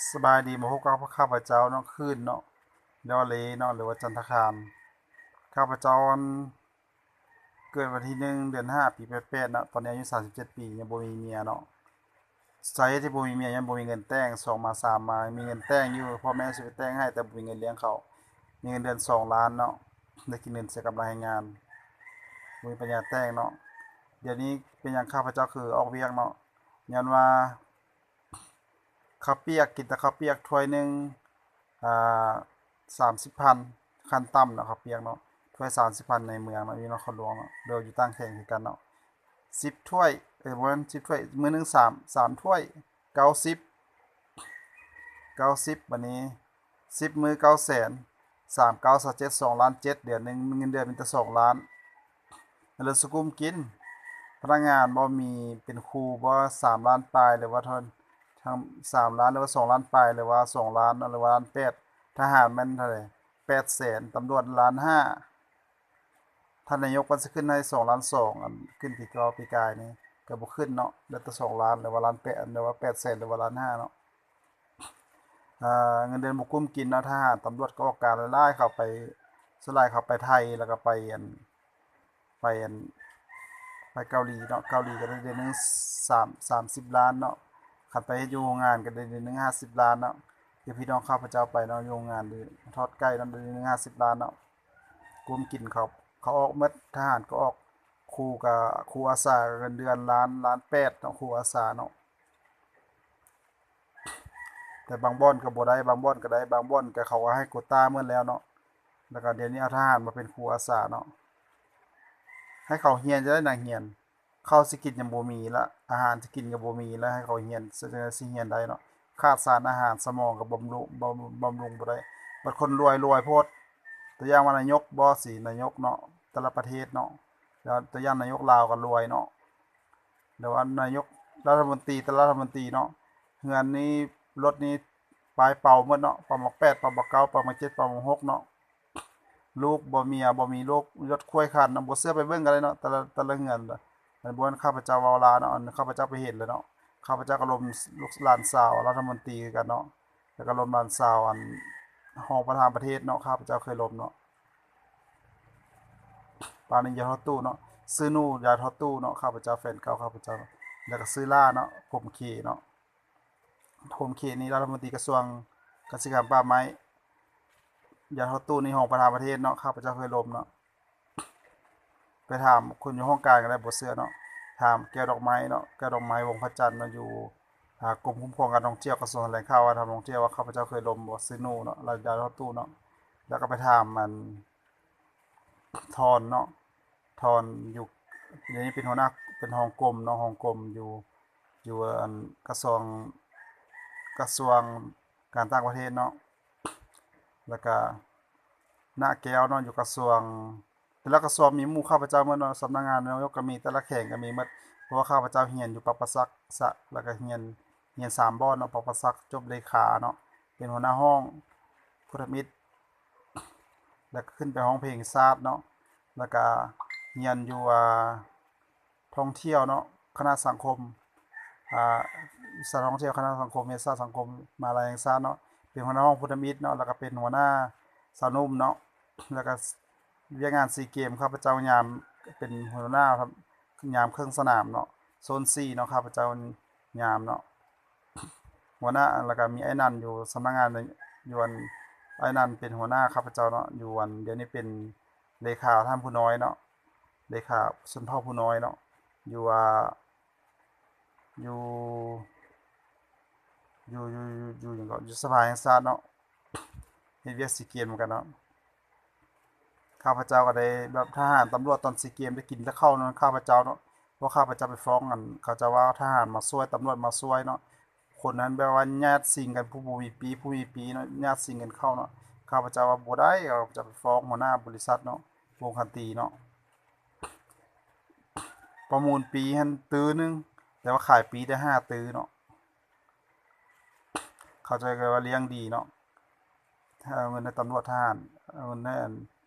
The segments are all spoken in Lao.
ສະບາຍດີ ມາພົບກັບຂ້າພະເຈົ້າເນາະ ຄືນເນາະ ດອເລເນາະ ຫຼືວ່າຈັນທະຄານ. ຂ້າພະເຈົ້າ ອັນ ເກີດວັນທີໜຶ່ງ ເດືອນຫ້າ ປີແປດແປດເນາະ, ຕອນນີ້ອາຍຸສາມສິບເຈັດປີ ຍັງບໍ່ມີເມຍເນາະ. ສາເຫດທີ່ບໍ່ມີເມຍ ຍັງບໍ່ມີເງິນແຕ່ງ. ສອງມາ ສາມມາ ມີເງິນແຕ່ງຢູ່ ພໍ່ແມ່ຊິໄປແຕ່ງໃຫ້ ແຕ່ບໍ່ມີເງິນລ້ຽງເຂົາ. ມີເງິນເດືອນສອງລ້ານເນາະ, ໄດ້ກິນເງິນໃສ່ກຳລັງແຮງງານ, ບໍ່ມີປັນຍາແຕ່ງເນາະ. ດຽວນີ້ເປັນຫຍັງຂ້າພະເຈົ້າຄືອອກວຽກເນາະ? ຍ້ອນວ່າ ເຂົ້າປຽກ ກິນແຕ່ເຂົ້າປຽກຖ້ວຍໜຶ່ງ ອ່າ ສາມສິບພັນ ຂັ້ນຕ່ຳເນາະ, ເຂົ້າປຽກເນາະ ຖ້ວຍສາມສິບພັນ ໃນເມືອງເນາະ ຢູ່ນະຄອນຫຼວງເນາະ ຫຼືຢູ່ຕ່າງແຂວງຄືກັນເນາະ. ສິບຖ້ວຍ ເອີ ບໍ່ແມ່ນສິບຖ້ວຍ ມື້ໜຶ່ງສາມ ສາມຖ້ວຍ ເກົ້າສິບ ເກົ້າສິບ ບາດນີ້ ສິບມື້ ເກົ້າແສນ ສາມເກົ້າ ຊາວເຈັດ ສອງລ້ານເຈັດ ເດືອນໜຶ່ງ ເງິນເດືອນມີແຕ່ສອງລ້ານ. ແລ້ວສຸກຸມກິນ ພະນັກງານບໍ່ມີ ເປັນຄູບໍ່ ສາມລ້ານປາຍ ຫຼືວ່າເທົ່າ ທັງສາມລ້ານ ຫຼືວ່າສອງລ້ານປາຍ ຫຼືວ່າສອງລ້ານ ຫຼືວ່າລ້ານແປດ. ທະຫານແມ່ນເທົ່າໃດ? ແປດແສນ. ຕຳຫຼວດລ້ານຫ້າ. ທ່ານນາຍົກເພິ່ນຊິຂຶ້ນໃຫ້ສອງລ້ານສອງ ອັນຂຶ້ນປີເກົ່າປີກາຍນີ້ ກໍບໍ່ຂຶ້ນເນາະ, ໄດ້ແຕ່ສອງລ້ານ ຫຼືວ່າລ້ານແປດ ຫຼືວ່າແປດແສນ ຫຼືວ່າລ້ານຫ້າເນາະ. ເງິນເດືອນບໍ່ກຸ້ມກິນເນາະ. ທະຫານຕຳຫຼວດກໍອອກການຫຼາຍໆ ເຂົ້າໄປ ສ່ວນຫຼາຍເຂົ້າໄປໄທ ແລ້ວກໍໄປອັນ ໄປອັນ ໄປເກົາຫຼີເນາະ. ເກົາຫຼີກໍໄດ້ເດືອນໜຶ່ງສາມ ສາມສິບລ້ານເນາະ. ຄັນໄປເຮັດຢູ່ໂຮງງານກໍໄດ້ເດືອນໜຶ່ງຫ້າສິບລ້ານເນາະ. ຄືພີ່ນ້ອງຂ້າພະເຈົ້າໄປເນາະ ຢູ່ໂຮງງານນີ້ ທອດໄກ່ເນາະ ເດືອນໜຶ່ງຫ້າສິບລ້ານເນາະ. ກຸ້ມກິນເຂົາ ເຂົາອອກໝົດ. ທະຫານກໍອອກ ຄູກໍ ຄູອາສາເງິນເດືອນລ້ານ ລ້ານແປດເນາະ ຄູອາສາເນາະ. ແຕ່ບາງບ່ອນກໍບໍ່ໄດ້ ບາງບ່ອນກໍໄດ້ ບາງບ່ອນກໍເຂົາກໍໃຫ້ໂກຕ້າໝົດແລ້ວເນາະ. ແລ້ວກໍດຽວນີ້ເອົາທະຫານມາເປັນຄູອາສາເນາະ. ໃຫ້ເຂົາຮຽນຈະໄດ້ນັກຮຽນ ເຂົ້າຊິກິນຍັງບໍ່ມີລະ ອາຫານຊິກິນກໍບໍ່ມີລະ ໃຫ້ເຂົາຮຽນ ຊິຮຽນໄດ້ເນາະ. ຂາດສານອາຫານ ສະໝອງກໍບຳລຸງ ບຳ ບຳລຸງບໍ່ໄດ້. ບັດຄົນລວຍ ລວຍໂພດ. ຕົວຢ່າງວ່ານາຍົກບໍ ຊິ ນາຍົກເນາະ ແຕ່ລະປະເທດເນາະ. ຕົວຢ່າງນາຍົກລາວກໍລວຍເນາະ. ແລ້ວອັນນາຍົກລັດຖະມົນຕີ ແຕ່ລັດຖະມົນຕີເນາະ ເຮືອນນີ້ ລົດນີ້ ປ້າຍເປົ່າໝົດເນາະ. ເປົ່າໝາກແປດ ເປົ່າໝາກເກົ້າ ເປົ່າໝາກເຈັດ ເປົ່າໝາກຫົກເນາະ. ລູກບໍ່ ເມຍບໍ່ມີ ລູກລົດຂ້ວຍຄັນເນາະ. ບໍ່ເຊື່ອໄປເບິ່ງກໍໄດ້ເນາະ ແຕ່ລະ ແຕ່ລະເຮືອນ. ອັນບໍ່ແມ່ນຂ້າພະເຈົ້າເວົ້າຫຼາຍເນາະ ອັນຂ້າພະເຈົ້າໄປເຫັນແລ້ວເນາະ. ຂ້າພະເຈົ້າກໍລົມລູກ ຫຼານສາວລັດຖະມົນຕີຄືກັນເນາະ. ແລ້ວກໍລົມຫຼານສາວອັນຮອງປະທານປະເທດເນາະ ຂ້າພະເຈົ້າເຄີຍລົມເນາະ. ປານນີ້ຢາຍທອດຕູ້ເນາະ ຊື່ໜູ ຢາຍທອດຕູ້ເນາະ. ຂ້າພະເຈົ້າ ແຟນເກົ່າຂ້າພະເຈົ້າ ແລ້ວກໍຊື່ຫຼ້າເນາະ ພົມເຂເນາະ. ພົມເຂນີ້ລັດຖະມົນຕີກະຊວງກະສິກຳປ່າໄມ້. ຢາຍທອດຕູ້ນີ້ຮອງປະທານປະເທດເນາະ ຂ້າພະເຈົ້າເຄີຍລົມເນາະ. ໄປຖາມຄົນຢູ່ຫ້ອງການກໍໄດ້ ບໍ່ເຊື່ອເນາະ. ຖາມແກ້ວດອກໄມ້ເນາະ ແກ້ວດອກໄມ້ ວົງພະຈັນເນາະ ຢູ່ ອ່າ ກົມຄຸ້ມຄອງການທ່ອງທ່ຽວ ກະຊວງຖະແຫຼງຂ່າວ ການທ່ອງທ່ຽວ ວ່າຂ້າພະເຈົ້າເຄີຍລົມບໍ່ ຊື່ໜູເນາະ ລະ ຢາຍທອດຕູ້ເນາະ. ແລ້ວກໍໄປຖາມອັນ ທອນເນາະ ທອນຢູ່ ດຽວນີ້ເປັນຫົວໜ້າ ເປັນຮອງກົມເນາະ ຮອງກົມຢູ່ ຢູ່ອັນກະຊວງ ກະຊວງການຕ່າງປະເທດເນາະ. ແລ້ວກະ ນະແກ້ວເນາະ ຢູ່ກະຊວງ ແຕ່ລະກະຊວງມີໝູ່ຂ້າພະເຈົ້າໝົດເນາະ. ສຳນັກງານນາຍົກກໍມີ ແຕ່ລະແຂວງກໍມີໝົດ ເພາະວ່າຂ້າພະເຈົ້າຮຽນຢູ່ປະປະສັກ ສະ ແລ້ວກໍຮຽນ ຮຽນສາມບ່ອນເນາະ ປະປະສັກ ຈົບເລຂາເນາະ ເປັນຫົວໜ້າຫ້ອງ ພຸດທະມິດ ແລ້ວກໍຂຶ້ນໄປຮ້ອງເພງແຫ່ງຊາດເນາະ. ແລ້ວກະຮຽນຢູ່ ອ່າ ທ່ອງທ່ຽວເນາະ ຄະນະສັງຄົມ ອ່າ ວິຊາທ່ອງທ່ຽວ ຄະນະສັງຄົມ ວິຊາສັງຄົມ ມະຫາໄລແຫ່ງຊາດເນາະ ເປັນຫົວໜ້າຫ້ອງພຸດທະມິດເນາະ. ແລ້ວກໍເປັນຫົວໜ້າຊາວໜຸ່ມເນາະ ແລ້ວກໍວຽກງານຊີເກມ ຂ້າພະເຈົ້າຍາມເປັນຫົວໜ້າຍາມເຄິ່ງສະໜາມເນາະ ໂຊນສີ່ເນາະ ຂ້າພະເຈົ້າຍາມເນາະ ຫົວໜ້າ. ແລ້ວກໍມີອ້າຍນັນຢູ່ສຳນັກງານ ຢູ່ອັນ ອ້າຍນັນເປັນຫົວໜ້າຂ້າພະເຈົ້າເນາະ ຢູ່ອັນ ດຽວນີ້ເປັນເລຂາທ່ານຜູ້ນ້ອຍເນາະ ເລຂາຊົນເຜົ່າຜູ້ນ້ອຍເນາະ ຢູ່ ອ່າ ຢູ່ ຢູ່ ຢູ່ ຢູ່ ຢູ່ຫຍັງເກາະ ຢູ່ສະພາແຫ່ງຊາດເນາະ ເຮັດວຽກຊີເກມນຳກັນເນາະ. ຂ້າພະເຈົ້າກໍໄດ້ແບບທະຫານຕຳຫຼວດຕອນຊີເກມໄດ້ກິນແຕ່ເຂົ້ານຳຂ້າພະເຈົ້າເນາະ ເພາະຂ້າພະເຈົ້າໄປຟ້ອງອັນ ເຂົາເຈົ້າວ່າທະຫານມາຊ່ວຍ ຕຳຫຼວດມາຊ່ວຍເນາະ. ຄົນນັ້ນແບບວ່າຍາດຊິງກັນ ຜູ້ບໍ່ມີປີ້ ຜູ້ມີປີ້ເນາະ ຍາດຊິງກັນເຂົ້າເນາະ. ຂ້າພະເຈົ້າວ່າບໍ່ໄດ້ ຂ້າພະເຈົ້າໄປຟ້ອງຫົວໜ້າບໍລິສັດເນາະ ວົງຄັນຕີເນາະ. ປະມູນປີຫັ້ນຕື້ໜຶ່ງ ແຕ່ວ່າຂາຍປີໄດ້ຫ້າຕື້ເນາະ. ເຂົາເຈົ້າກໍວ່າລ້ຽງດີເນາະ ເອົາເງິນໃຫ້ຕຳຫຼວດທະຫານ ເອົາເງິນໃຫ້ອັນ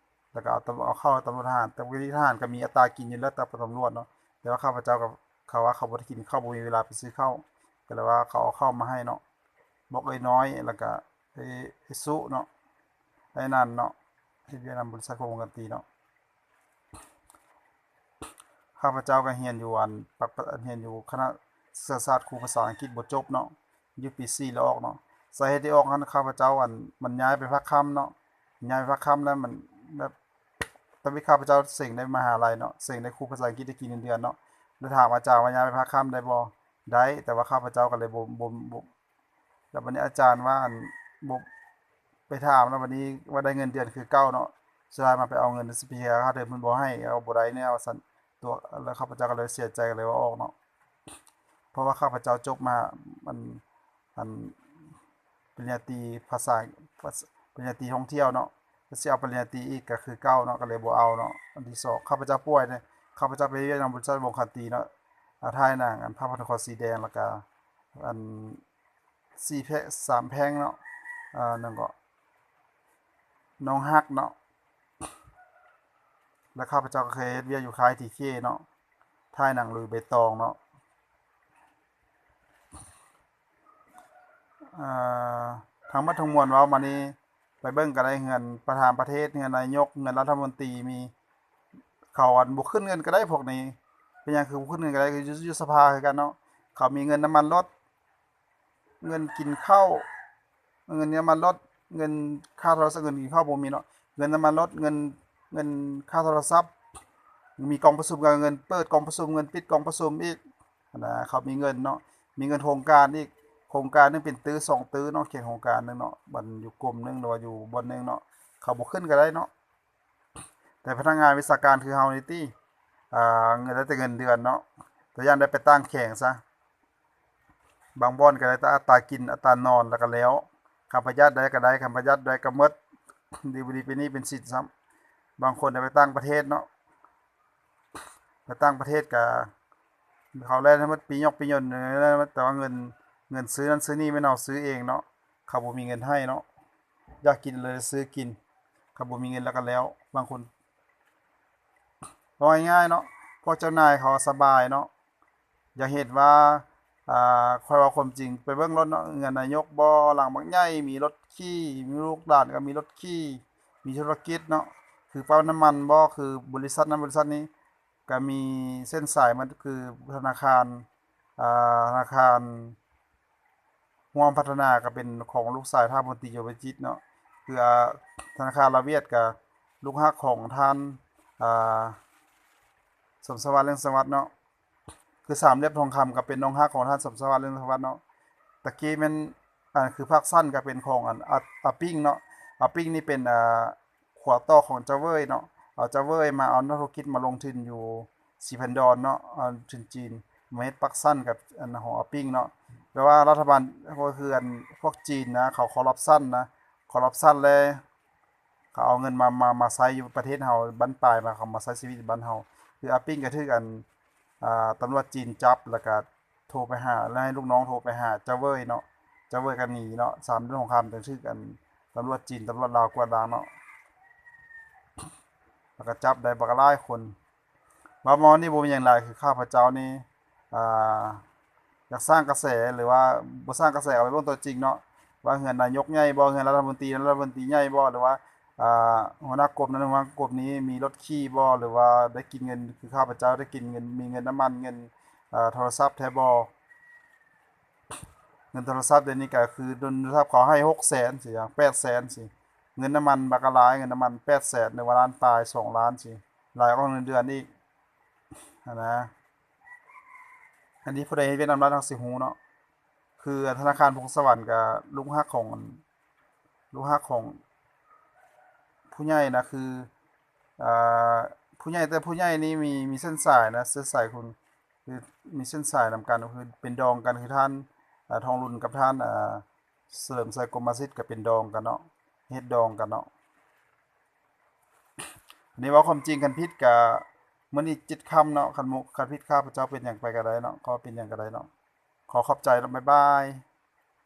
ແລ້ວກໍເອົາຕຳ ເອົາເຂົ້າໃຫ້ຕຳຫຼວດທະຫານ. ແຕ່ປົກກະຕິທະຫານກໍມີອັດຕາກິນຢູ່ແລ້ວ ແຕ່ຕຳຫຼວດເນາະ ແຕ່ວ່າຂ້າພະເຈົ້າກໍ ເຂົາວ່າເຂົາບໍ່ໄດ້ກິນເຂົ້າ ບໍ່ມີເວລາໄປຊື້ເຂົ້າ ກໍເລີຍວ່າເຂົາເອົາເຂົ້າມາໃຫ້ເນາະ. ບອກເອື້ອຍນ້ອຍ ແລ້ວກະເອື້ອຍ ເອື້ອຍສຸເນາະ ໄອ້ນັ້ນເນາະ ເຮັດວຽກນຳບໍລິສັດຂອງວົງຄັນຕີເນາະ. ຂ້າພະເຈົ້າກໍຮຽນຢູ່ອັນ ປັກ ອັນ ຮຽນຢູ່ຄະນະສຶກສາສາດຄູພາສາອັງກິດບໍ່ຈົບເນາະ ຢູ່ປີສີ່ແລ້ວອອກເນາະ. ສາເຫດທີ່ອອກຫັ້ນ ຂ້າພະເຈົ້າ ອັນ ມັນຍ້າຍໄປພາກຄ່ຳເນາະ ຍ້າຍໄປພາກຄ່ຳແລ້ວມັນແບບ ຕອນນີ້ຂ້າພະເຈົ້າເສັງໄດ້ມະຫາໄລເນາະ ເສັງໄດ້ຄູພາສາອັງກິດ ໄດ້ກິນເງິນເດືອນເນາະ ແລ້ວຖາມອາຈານວ່າຍ້າຍໄປພາກຄ່ຳໄດ້ບໍ່? ໄດ້ ແຕ່ວ່າຂ້າພະເຈົ້າກໍເລີຍບໍ່ ບໍ່ ບໍ່ ແລ້ວບັດນີ້ອາຈານວ່າ ອັນ ບໍ່ ໄປຖາມແລ້ວບັດນີ້ວ່າໄດ້ເງິນເດືອນຄືເກົ່າເນາະ ສຸດທ້າຍມາໄປເອົາເງິນເພຍຄ່າເທີມເພິ່ນບໍ່ໃຫ້ ເອົາບໍ່ໄດ້ແນວວ່າຊັ້ນຕົວະ ແລ້ວຂ້າພະເຈົ້າກໍເລີຍເສຍໃຈ ກໍເລີຍວ່າອອກເນາະ. ເພາະວ່າຂ້າພະເຈົ້າຈົບມາ ອັນ ອັນ ປະລິນຍາຕີພາສາ ປະລິນຍາຕີທ່ອງທ່ຽວເນາະ ແລ້ວຊິເອົາປະລິນຍາຕີອີກກໍຄືເກົ່າເນາະ ກໍເລີຍບໍ່ເອົາເນາະ. ອັນທີສອງ ຂ້າພະເຈົ້າປ່ວຍເນາະ ຂ້າພະເຈົ້າໄປເຮັດວຽກນຳບໍລິສັດວົງຄັນຕີເນາະ ອາ ຖ່າຍໜັງ ອັນ ພະພັນຄອນສີແດງ ແລ້ວກໍ ອັນ ສີ່ແພ ສາມແພງເນາະ ອາ ນັ້ນກໍ ນ້ອງຮັກເນາະ ແລະ ຂ້າພະເຈົ້າກໍເຄີຍເຮັດວຽກຢູ່ຄ້າຍທີເຄເນາະ ຖ່າຍໜັງລຸຍໃບຕອງເນາະ. ອາ ທັງໝົດທັງມວນເວົ້າມານີ້ ໄປເບິ່ງກໍໄດ້ ເຮືອນປະທານປະເທດ ເຮືອນນາຍົກ ເຮືອນລັດຖະມົນຕີ ມີ ເຂົາ ອັນ ບໍ່ຂຶ້ນເງິນກໍໄດ້ພວກນີ້. ເປັນຫຍັງຄືບໍ່ຂຶ້ນເງິນກໍໄດ້? ຄືຢູ່ ຢູ່ສະພາຄືກັນເນາະ ເຂົາມີເງິນນ້ຳມັນລົດ ເງິນກິນເຂົ້າ ເງິນນ້ຳມັນລົດ ເງິນຄ່າໂທລະສັບ ເງິນກິນເຂົ້າບໍ່ມີເນາະ ເງິນນ້ຳມັນລົດ ເງິນ ເງິນຄ່າໂທລະສັບ ມີກອງປະຊຸມກໍເງິນເປີດກອງປະຊຸມ ເງິນປິດກອງປະຊຸມອີກຫັ້ນນະ. ເຂົາມີເງິນເນາະ ມີເງິນໂຄງການອີກ ໂຄງການໜຶ່ງເປັນຕື້ສອງຕື້ເນາະ ຂຽນໂຄງການໜຶ່ງເນາະ ບັນຢູ່ກົມໜຶ່ງ ຫຼືວ່າຢູ່ບ່ອນໜຶ່ງເນາະ ເຂົາບໍ່ຂຶ້ນກໍໄດ້ເນາະ. ແຕ່ພະນັກງານວິຊາການຄືເຮົານີ້ຕິ ອາ ເງິນ ໄດ້ແຕ່ເງິນເດືອນເນາະ ແຕ່ຢ້ານໄດ້ໄປຕັ້ງແຂວງຊະ ບາງບ່ອນກໍໄດ້ແຕ່ອັດຕາກິນອັດຕານອນ ແລ້ວກໍແລ້ວ. ຄັນປະຢັດໄດ້ກໍໄດ້ ຄັນປະຢັດໄດ້ກໍໝົດ ດີບໍ່ດີເປັນໜີ້ເປັນສິນຊ້ຳ. ບາງຄົນໄດ້ໄປຕ່າງປະເທດເນາະ ໄປຕ່າງປະເທດກໍ ເຂົາແລ່ນໃຫ້ໝົດ ປີ້ຍົກປີ້ຍົນ ແຕ່ວ່າເງິນ ເງິນຊື້ນັ້ນຊື້ນີ້ແມ່ນເຮົາຊື້ເອງເນາະ ເຂົາບໍ່ມີເງິນໃຫ້ເນາະ. ຢາກກິນເລີຍຊື້ກິນ ຄັນບໍ່ມີເງິນແລ້ວກໍແລ້ວ. ບາງຄົນ ເວົ້າງ່າຍໆເນາະ ພວກເຈົ້ານາຍເຂົາສະບາຍເນາະ ຢາກເຫັນວ່າ ອາ ຂ້ອຍເວົ້າຄວາມຈິງ ໄປເບິ່ງໂລດເນາະ ເຮືອນນາຍົກບໍ່ ຫຼັງບັກໃຫຍ່ ມີລົດຂີ່ ມີລູກຫຼານກໍມີລົດຂີ່ ມີທຸລະກິດເນາະ ຄືປ້ຳນ້ຳມັນບໍ່ ຄືບໍລິສັດນັ້ນບໍລິສັດນີ້ ກໍມີເສັ້ນສາຍມັນ ຄືທະນາຄານ ອາ ທະນາຄານຮ່ວມພັດທະນາກໍເປັນຂອງລູກຊາຍທ່ານ ພົນຕີ ໂຍບາຈິດເນາະ ຄື ອາ ທະນາຄານລາວຫວຽດກໍລູກຮັກຂອງທ່ານ ອາ ສົມສະຫວັດ ເລື່ອງສະຫວັດເນາະ ຄືສາມຫຼ່ຽມທອງຄຳກໍເປັນນ້ອງຮັກຂອງທ່ານສົມສະຫວັດ ເລື່ອງສະຫວັດເນາະ. ຕະກີ້ແມ່ນ ອັນ ຄືພາກຊັ້ນກໍເປັນຂອງ ອັນ ອາ ອາປິ້ງເນາະ ອາປິ້ງນີ້ເປັນ ອາ ຂົວຕໍ່ຂອງຈາເວີຍເນາະ ເອົາຈາເວີຍມາເອົານັກທຸລະກິດມາລົງທຶນຢູ່ສີພັນດອນເນາະ ເອົາທຶນຈີນມາເຮັດປາກຊັ້ນກັບອັນຂອງອາປິ້ງເນາະ ແປວ່າລັດຖະບານ ກໍຄືອັນພວກຈີນນະ ເຂົາຄໍຣັບຊັນນະ ຄໍຣັບຊັນແລ້ວ ເຂົາເອົາເງິນມາ ມາ ມາໃຊ້ຢູ່ປະເທດເຮົາບັ້ນປາຍ ມາ ເຂົາມາໃຊ້ຊີວິດຢູ່ບ້ານເຮົາ ຄືອາປິ້ງກໍຖືກອັນ ອາ ຕຳຫຼວດຈີນຈັບ ແລ້ວກໍ ໂທໄປຫາ ແລ້ວໃຫ້ລູກນ້ອງໂທໄປຫາຈາເວີຍເນາະ ຈາເວີຍກໍໜີເນາະ ສາມເດືອນສົງຄາມ ຈັ່ງຖືກອັນຕຳຫຼວດຈີນ ຕຳຫຼວດລາວກວດລາງເນາະ ແລ້ວກໍຈັບໄດ້ບັກຫຼາຍຄົນ. ເວົ້າມານີ້ບໍ່ມີຫຍັງຫຼາຍ ຄືຂ້າພະເຈົ້ານີ້ ອາ ຢາກສ້າງກະແສ ຫຼືວ່າບໍ່ສ້າງກະແສ ເອົາໄປເບິ່ງຕົວຈິງເນາະ ວ່າເຮືອນນາຍົກໃຫຍ່ບໍ່ ເຮືອນລັດຖະມົນຕີ ລັດຖະມົນຕີໃຫຍ່ບໍ່ ຫຼືວ່າ ອາ ຫົວໜ້າກົມນັ້ນ ຫົວໜ້າກົມນີ້ມີລົດຂີ່ບໍ່ ຫຼືວ່າໄດ້ກິນເງິນຄືຂ້າພະເຈົ້າໄດ້ກິນເງິນ ມີເງິນນ້ຳມັນ ເງິນ ອາ ໂທລະສັບແທ້ບໍ່? ເງິນໂທລະສັບດຽວນີ້ກໍຄືໂທລະສັບເຂົາໃຫ້ຫົກແສນຊີ້ ແປດແສນຊີ້ ເງິນນ້ຳມັນບັກຫຼາຍ ເງິນນ້ຳມັນແປດແສນ ຫຼືວ່າລ້ານປາຍ ສອງລ້ານຊີ້ ຫຼາຍກວ່າເງິນເດືອນອີກຫັ້ນນະ. ອັນນີ້ຜູ້ໃດເຮັດວຽກນຳລັດເຮົາຊິຮູ້ເນາະ ຄືທະນາຄານພົງສະຫວັນກໍລູກຮັກຂອງ ລູກຮັກຂອງຜູ້ໃຫຍ່ນະ ຄື ອາ ຜູ້ໃຫຍ່ ແຕ່ຜູ້ໃຫຍ່ນີ້ມີ ມີເສັ້ນສາຍນະ ເສັ້ນສາຍຄຸນ ຄືມີເສັ້ນສາຍນຳກັນ ຄືເປັນດອງກັນ ຄືທ່ານ ອາ ທອງລຸນກັບທ່ານ ອາ ສະເຫຼີມໄຊ ກົມມະສິດ ກໍເປັນດອງກັນເນາະ ເຮັດດອງກັນເນາະ. ອັນນີ້ເວົ້າຄວາມຈິງ ຄັນຜິດກະ ມື້ນີ້ເຈັດຄ່ຳເນາະ ຄັນ ຄັນຜິດຂ້າພະເຈົ້າເປັນຫຍັງໄປກໍໄດ້ເນາະ ກໍເປັນຫຍັງກໍໄດ້ເນາະ ຂໍຂອບໃຈເນາະ ບາຍບາຍ.